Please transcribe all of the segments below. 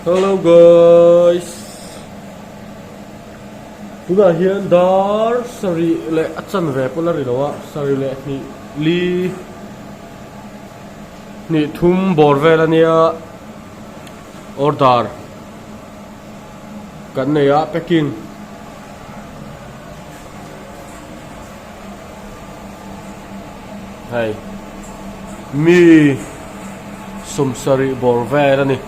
Hello guys tunah hian dar sarih leh a chanve pawh la ri lo a sarih leh hnih li hnih thum bawr vel a nia order kan nei a packing. Hei mi sawmsarih bawr vel a ni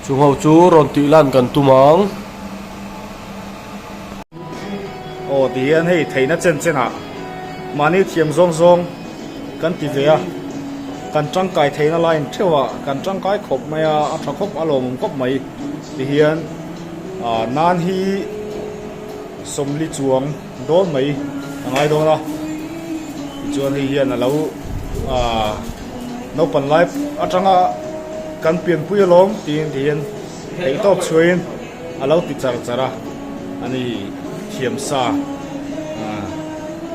chung ho chu rawn tih lan kan tum ang. Aw ti hian hei theihna chen chen ah mahni thiam zawng zawng kan ti ve a kan tangkai theihna line theuh ah kan tangkai khawp mai a a tha khawp a lawmawm khawp mai ti hian ah nan hi sawmli chuang dawn mai a ngai dawn a tichuan hei hian a lo ah naupang lai atanga kan pianpui alawm tiin ti hian theihtawp chhuahin. A lo ti char char a, a ni thiam sa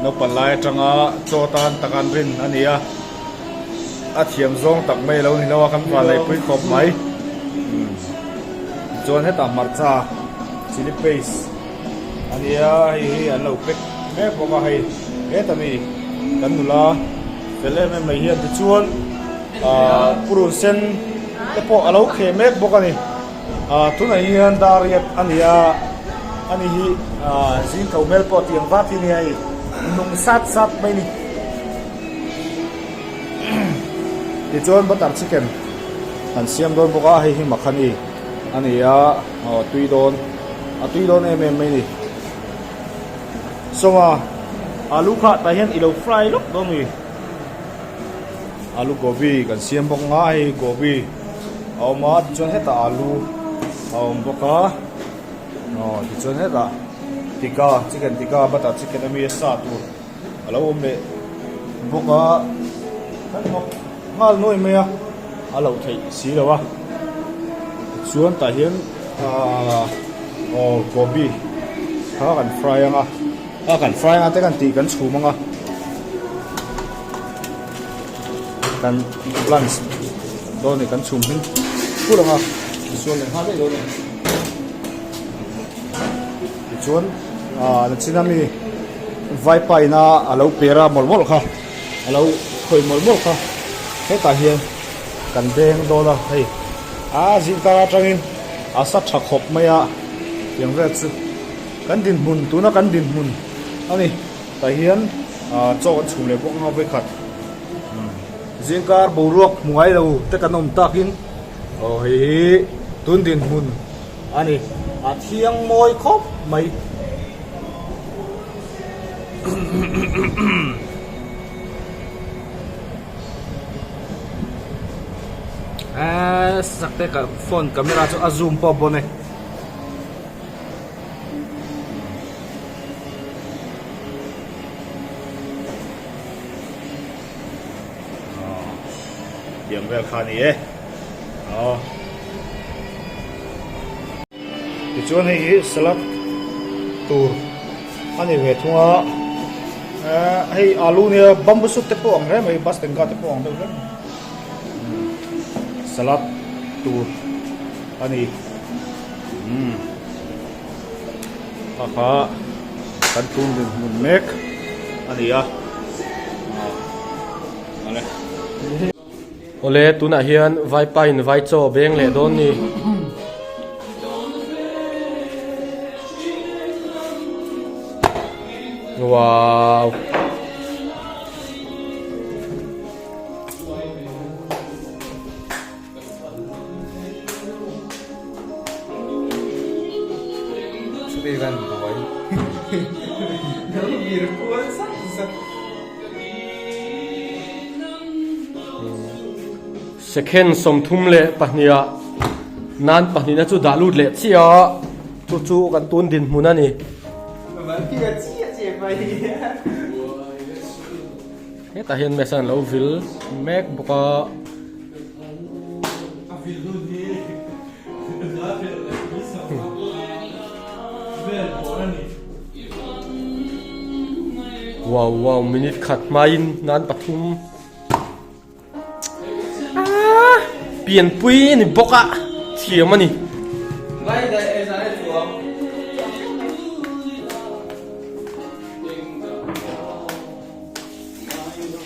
naupang lai atanga chaw tan tak an rin a ni a, a thiam zawng tak mai a lo ni lo a, kan van leipui khawp mai. Tichuan hetah hmarcha chilli paste a nia, hei hi an lo pack mek bawk a hei heta mi kan nula fel em em mai hian tichuan ahh purun sen te pawh a lo kheh mek bawk a ni. Ah tunah hian dariat a ni a, ani hi ah zing tho hmel pawh tiang vak hi nia hei nung sat sat mai a ni. Tichuan butter chicken an siam dawn bawk a, hei hi makhani a ni a, aw a tui dawn a tui dawn em em mai a ni. Sawma alu kha tah hian i lo fry lawk dawn a ni. Alu gobi kan siam bawk ang a hei gobi a awm a tichuan hetah alu a awm bawk a aw tichuan hetah tikka chicken tikka butter chicken ami a sa tur a lo awm leh bawk a kan hnawk nghal nuai mai a a loh theih si lo a tichuan tah hian ahh aw gobi kha kan fry ang a a kan fry ang a te kan tih kan chhum ang a. Kan lunch dawn ni kan chhum hming pur ang a tichuan leh nghal daih dawn a ni tichuan ah nachin ami vaipa ina a lo per a mawlh mawlh kha a lo khawih mawlh mawlh kha hetah hian kan beng dawn a hei a zingkar atangin a sa tha khawp mai a tiang vel chu kan dinhmun tuna kan dinhmun a ni. Tah hian chaw kan chhum leh bawk ang a vawikhat zingkar boruak hmu ngai lo te kan awm takin aw hei hi tun dinhmun a ni a thiang mawi khawp mai. Eee sakte ka phone camera chu a zoom pawh bawn e. Tiang vel kha a ni e aw tichuan hei hi salad tur a ni ve thung a eh hei alu nia bamboo shoot te pawh ang hle mai bus tengka te pawh ang deuh hle mai salad tur a ni. Umm kha kha kan tum din hmun mek a ni a awle. Awle tunah hian vaipa in vai chaw beng leh dawn ni. Wow. Second 32 nan pahnihna chu dah lut leh chiah a, chu chu kan tun dinhmun a ni. Hetah hian mesa an lo vil mek bawk a. Wow wow minute khat hmain nan pathum. Pianpui a ni bawk a, thiam a ni.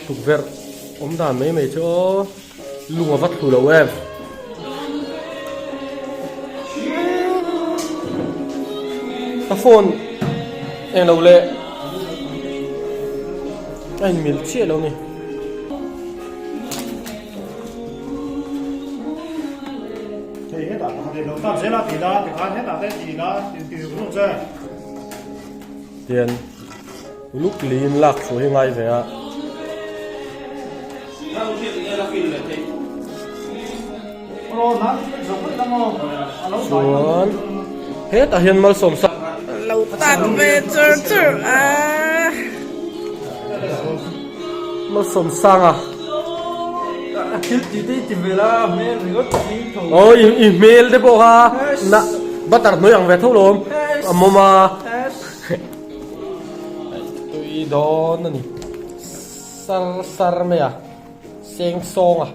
Tukverh awm dan mai mai chu aw lung a va thlu lo em. Ka phone eng lo leh a inmil chiah lo ni. Hei hetah pakhat in lo tap zel a ti la tikhan hetah te ti la ti ru che. Tian uluk liin lak thu hi ngai ve a. Chuan hetah hian malsawm sa lo tak ve chur chur a. Malsawm sanga. Thil ti te ti ve la hmel ringawt ti tho. Aw i hmel te pawh kha na butter hnuai ang ve tho lawm a mawm a. Tui dawn a ni. Sar sar mai a seng sawng a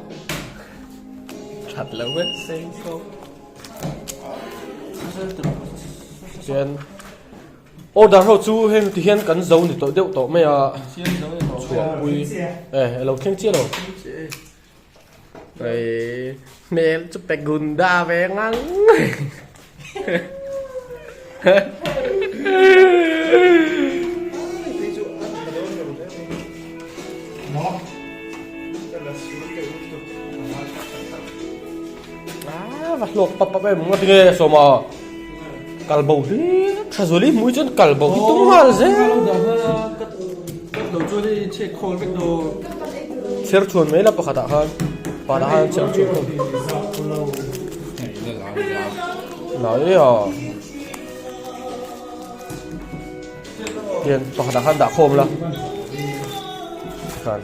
that lo vek seng sawng. Chuan order ho chu heng ti hian kan zo ni tawh deuh tawh mai a chhuahpui e alo thleng chiah lo. Ei hmel chu pe gunda ve ngang. Ah, va hlawk pap pap em nga tinge sawma kal bo hi tha zuli hmui chuan kal bo hi tum nghal zel. Chher chhuan mai la pakhatah khan panah khan chher chhuan khawm. Nai a. Tian pakhatah khan dah khawm la. Khan.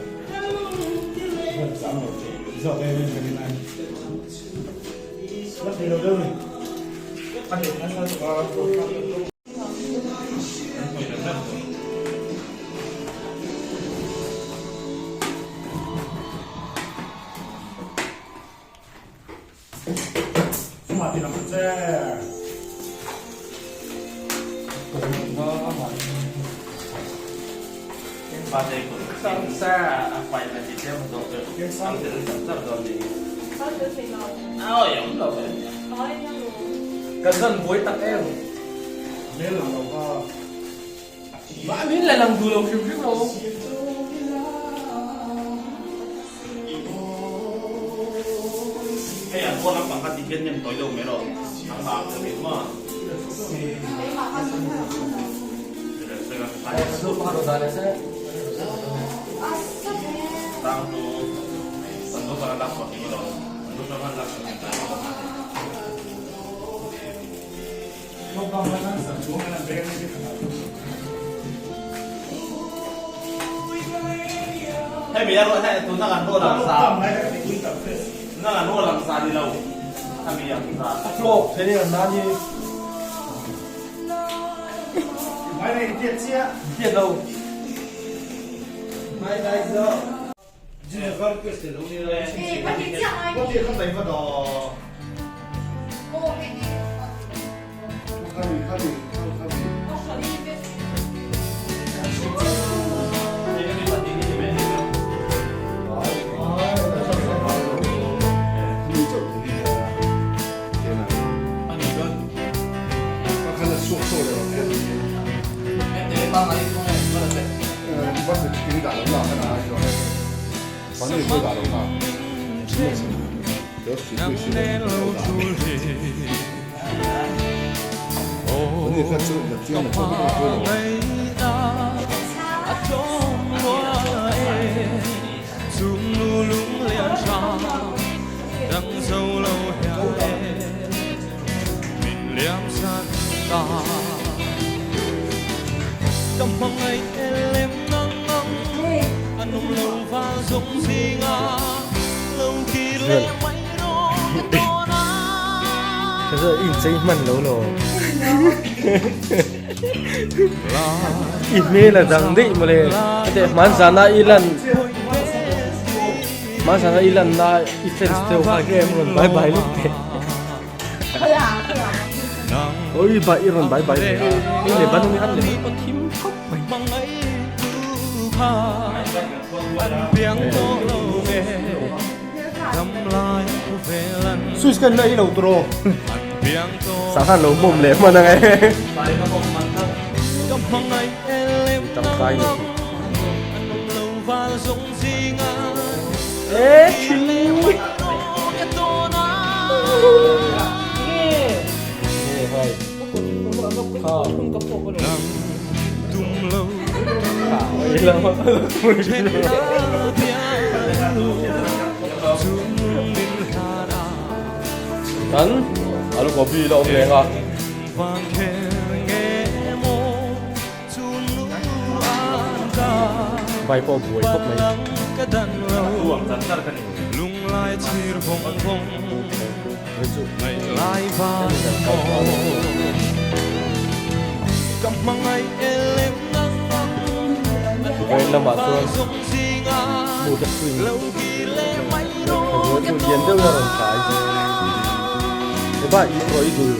Kan zan buai tak em. Mahni la lang duh lo hrim hrim lo. Hei an pawn lampang kha ti hian nem tawi deuh mai rawh. A hah ta ve maw? Hemi a ruah hei tuna kan ruah lang sa tuna kan ruah lang sa ni lo hemi ang sa. A hlawk thei a nan hi. Mai nei tiat chiah. Tiat lo. Mai dai zo. Inchei hman lo lo. I hmel a dang daih mawle. Hmanzana i lan. Hmasanga i lanna i fans te ho kha nge em rawn bye bye lut teh. Oi ba i rawn bye bye ve a. Hei le ban an le pawh thim khawp mai. Switch kan la i lo tur aw. Sanghan lo mawm leh hman ang e. Tangkai ni. E thi. Nge hai. Kha. Kha oi lo. Kan alu gobi la awm leng a. Vai pawh buai khawp mai. Vawiin lamah chuan hmuh te swing chu lian deuh in a rawn tlai heba i rawih dul.